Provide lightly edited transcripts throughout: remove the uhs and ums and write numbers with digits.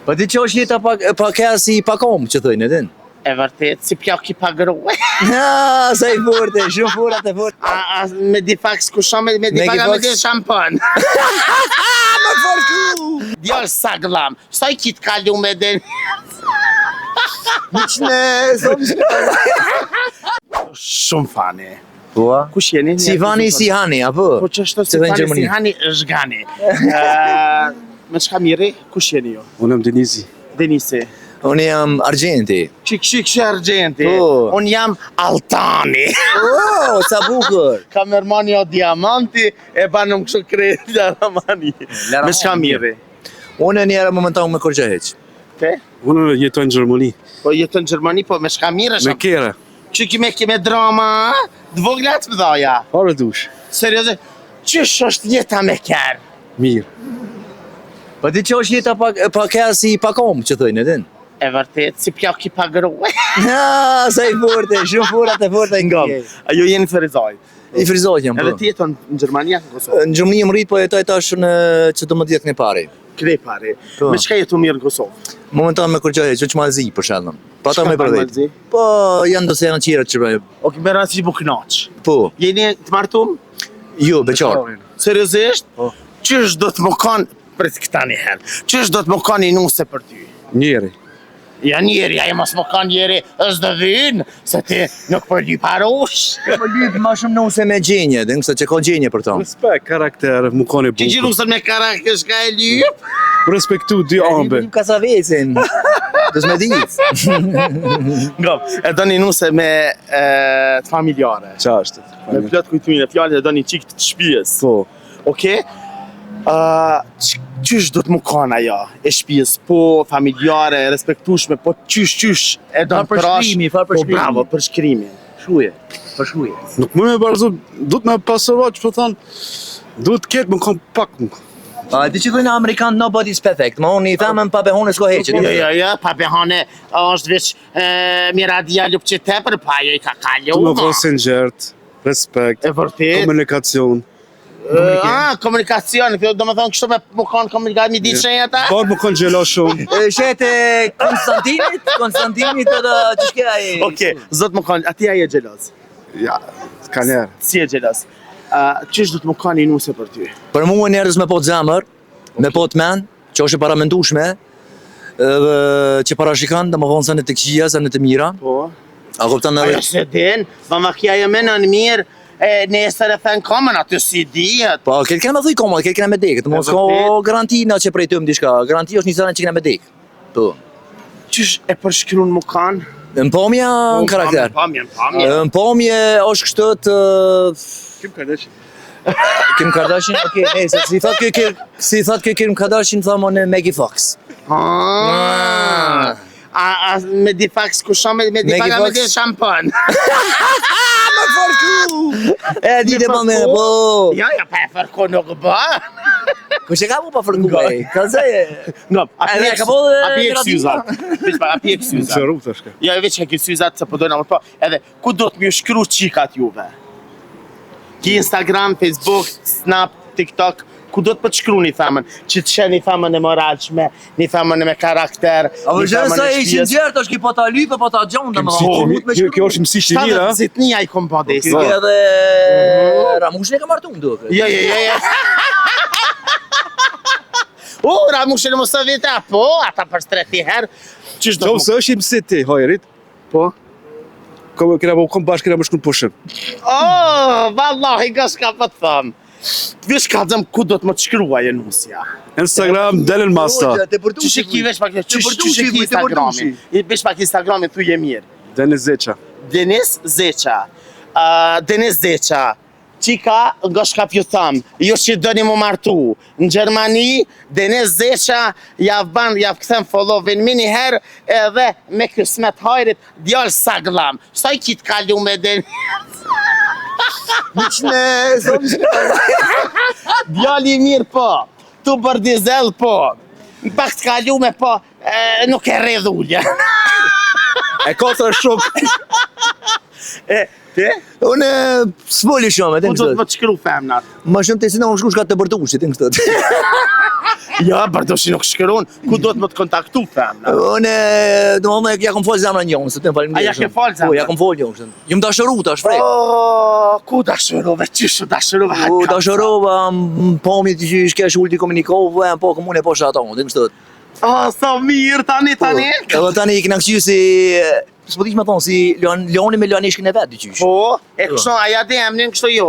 Po di që është jeta pa, pa kja si pa kom, që thojnë, edhe? E vërtet, si plaki pa grue. Ha, sa i forte, shumë fort e fort. A, a Medifax, kush me Medifax, a me di shampon. Më fort ku. Djalë saglam, sa i kitë kalu me den... Miqne, zonë Shumë funny. Po. Kush jeni? Si vani, si hani, apo? Po që është si thënë fani, Gjermani. si hani, është gani. Ë, Me çka mirri, kush jeni ju? Unë jam Denizi. Denisi. Unë jam Argenti. Qik, qik, që Argenti. Po. Unë jam Altani. Oh, sa bukur. Kamermani o diamanti, e banëm kështu krejt Laramani. Laramani. Me çka mirri? Unë një herë momentan me kurgjë hiç. Te? Unë jetoj në Gjermani. Po jetën në Gjermani, po me çka mirresh? Me kere. Që ki me me drama, a? Të vogla të mëdhaja. Fare dush. Serioze, qysh është jeta me kerr? Mirë. Po di që është jeta pa, pa kja si pa kom, që thojnë, edhe? E vërtet, si plaki pa grue. Ha, sa i forte, shumë fort e forte Ngam. A ju jeni Ferizaj. I Ferizajt jam, Edhe po. ti jeton në Gjermani apo në Kosovë? Në Gjermani jam rrit, po jetoj tash në që do më dhjetë në pari. Krej pari. Po. Me çka jetu mirë në Kosovë? Momentan me kurgjë hiç, që malzi për shembull. Pa ta Çka me ban për malzi? vetë. Po, janë do se janë tjera që bëjnë. Ok, me rëndësi që po knaq. Po, Jeni të martum? jo, beqar. Seriozisht? Po. Qysh do të më kanë prit këta një herë? Qysh do të më kanë një nuse për ty? Njeri. Ja njeri, ajo mos më kanë njeri, është dhe vynë, se ti nuk po lyp harush. Po lyp ma shumë nuse me gjenje, dhe nëse që ka gjenje për to. Respekt, karakter, mu kone Që bukur. nusën me karakter shka e lyp? Respektu dy ambe. Lyp kasavecin. Do s'me ditë. Ngam, e do një nuse me e, të familjare. Qa është? Me plot kujtimin e fjalët e do një çik të shtëpisë. Po. Okej? Ë, q- qysh do të më kanë ajo e shtëpisë, po familjare, e respektueshme, po qysh qysh e do Far përshkrimi, far Po përshkrimi. bravo, përshkrimi. Shuje, përshkruje. Nuk më me barzu, du të me pasurva që po thonë, du të ketë më konë pak më konë. A di që thonë amerikan nobody's perfect. Ma unë i femën pa behone s'ka heqë. Jo, jo, jo, pa behane është veç e, miradia lupçi tepër, pa ajo i ka kalu. Du me ma. konë sinqert, respekt, E vërtet. komunikacion. Ah, komunikacion, kjo do me thonë kështu me më kanë komunikacion, mi ditë shenjat ata? Por më konë gjelo shumë. E, Shet e Konstantinit, Konstantinit edhe që shke ai. Okej, zot më kanë, ati ai e xheloz. Ja, ka njerë. Si e xheloz? Uh, qysh do të më kanë një nuse për ty? Për mua njerëz me po të zemër, me po të men, që është e paramendueshme, edhe që parashikon, domethënë sa në të këqija, sa në të mira. Po. A kupton Ajo edhe se din, ma makia jo menon mirë, e nesër e then komën, aty si dihet. Po, këtë kena me thuj koma, këtë kena me dekë, mos E ka vërtet. garanti na që prejtojmë diçka, garanti është një sene që kena me dekë. Po. Qysh e përshkruan më kanë? Në pamje, në karakter. Në pamje, në pamje. Në pamje është kështu të Kim Kardashian. Kim Kardashian, okej, nejse, si thot kjo Kim, si thot kjo Kim Kardashian, thamë unë Maggie Fox. Ah. A, a Medifax kush me Medifax Maggie a me Fox. di shampon. Më forku! E di të më po. Jo, jo, pa e fërku nuk bën. Kush e ka bu pa fërku e? Ka zë No, a Edhe pjek, ka bo dhe a pjek Miradina. syzat. Veç pak, a pjek syzat. Që rrugë tash ka. Jo, veç e ki syzat se po dojna më po. Edhe ku do të më shkru qikat juve? Ki Instagram, Facebook, Snap, TikTok, ku do të po të shkru një femën, që të sheh një femën e moralshme, një femën me karakter, A një vërgjë femën sa e i shtëpisë. qingjertë është ki po ta lypë, po ta gjonë, Kim domethënë, si po ti, mund me kjo, shkru. kjo është mësi Shta mirë, dhe a? zitnia i kom pa desi. Kjo edhe Ramushin e ka martu më duket. Jo, jo, jo, jo. U, Ramushin mos të vite, po, ata për streti herë. Qysh do Qofë të se është i mësi ti, hajrit, Po. kom, kena po kom bashkë, kena më shku në pushim. Oh, vallahi, nga shka po të tham. Të vish ka zëm ku do të më të shkruaj e nusja. Instagram, Delen Masta. Te përdushi. Qysh e ki veç pak, qysh përdushi, qysh e ki te Instagramin? I veç pak Instagramin thuj e mirë. Denis Zeqa. Denis Zeqa. Uh, Denis Zeqa. Qika nga shka pju tham, ju që doni mu martu. Në Gjermani, Denis Zeqa ja ban, ja kthen followin mi një herë edhe me kysmet hajrit, djalë saglam. Sa i kitë kalu me Denis? Miqne, zonë Djali i mirë po, tu bër dizel po, në pak të kalume po, e, nuk e rredh ulja. E ka të shok. E, Ti? Unë s'foli shumë, edhe Ku do të kështu. më të shkru femnat? Më shumë të si në shku shka të Bërdushit, edhe kështu. Ja, Bërdushi nuk shkruan, ku do të më të kontaktu femnat? Unë, do më thënë, ja kom fol zemrën jonë, se të më faleminderit. A ja ke shumë. fol zemrën? Po, ja kom fol jonë, kështu. Jam dashuru tash frek. Oh, ku dashurove, qysh u dashurove? hajt U kapsa. dashurova, më pamje që ish kesh ulti komunikova, po komune po ato, edhe kështu. Oh, sa mirë tani, tani. Po, Edhe tani i kena kqyr si s'po di më thonë si Leon Leoni me Leonishkën e vet diqysh. Po, e kështu, a ja di emnin, kështu jo.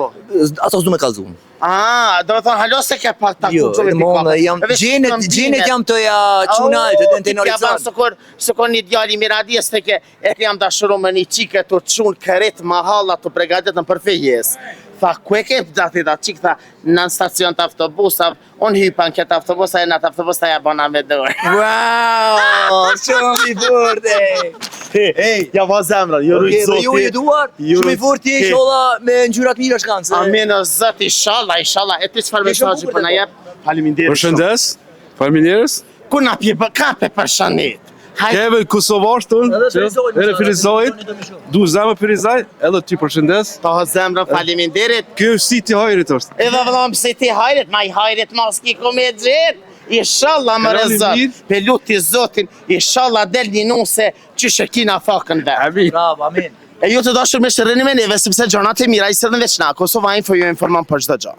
Ato s'du me kallzu. Ah, do të thonë, halo se ke pak taku Jo, kështu me domethënë pikap. jam Veç gjenet kombine. gjenet jam të ja çunal të ti Ja ban të sëkur, sëkur një djali miradjes të ke, e ke jam dashuru me një qike të çun kret mahalla të pregadetën për fejes. Tha, ku e ke dati da qik, tha, në stacion të autobusave, unë hypa në këtë autobus, e në atë autobus, ja bona me dorë. Wow, shumë i fortë. Hey, ja va zemrën, ju Okej, rujt dhe zoti. ju i duar, Ju shumë i rujt- fortë je He. inshallah me ngjyrat mira shkan se. Amin o zot, inshallah, inshallah. E ti çfarë Je shumë mesazhi bukur, po na Lepo. jep? Faleminderit. shumë. Përshëndes, faleminderit. Ku na pje bë kape për shëndet? Hajde. Keve Kosovash tonë, Edhe Ferizojt, edhe Ferizojt, du zemër Ferizaj, edhe ty përshëndes. Ta ho zemrën, faleminderit. Kjo është siti hajrit është. Edhe vëllom pse ti hajrit, ma i hajrit mas ki ku me gjetë. Inshallah më Kaloni rezot. mirë. Pe luti Zotin, inshallah del një nuse që shekina fakën dhe. Amin. Bravo, amin. E ju të dashur me shërreni me neve, sepse gjonat e mira i sëllën veç na, Kosova Info ju informon për çdo gjë.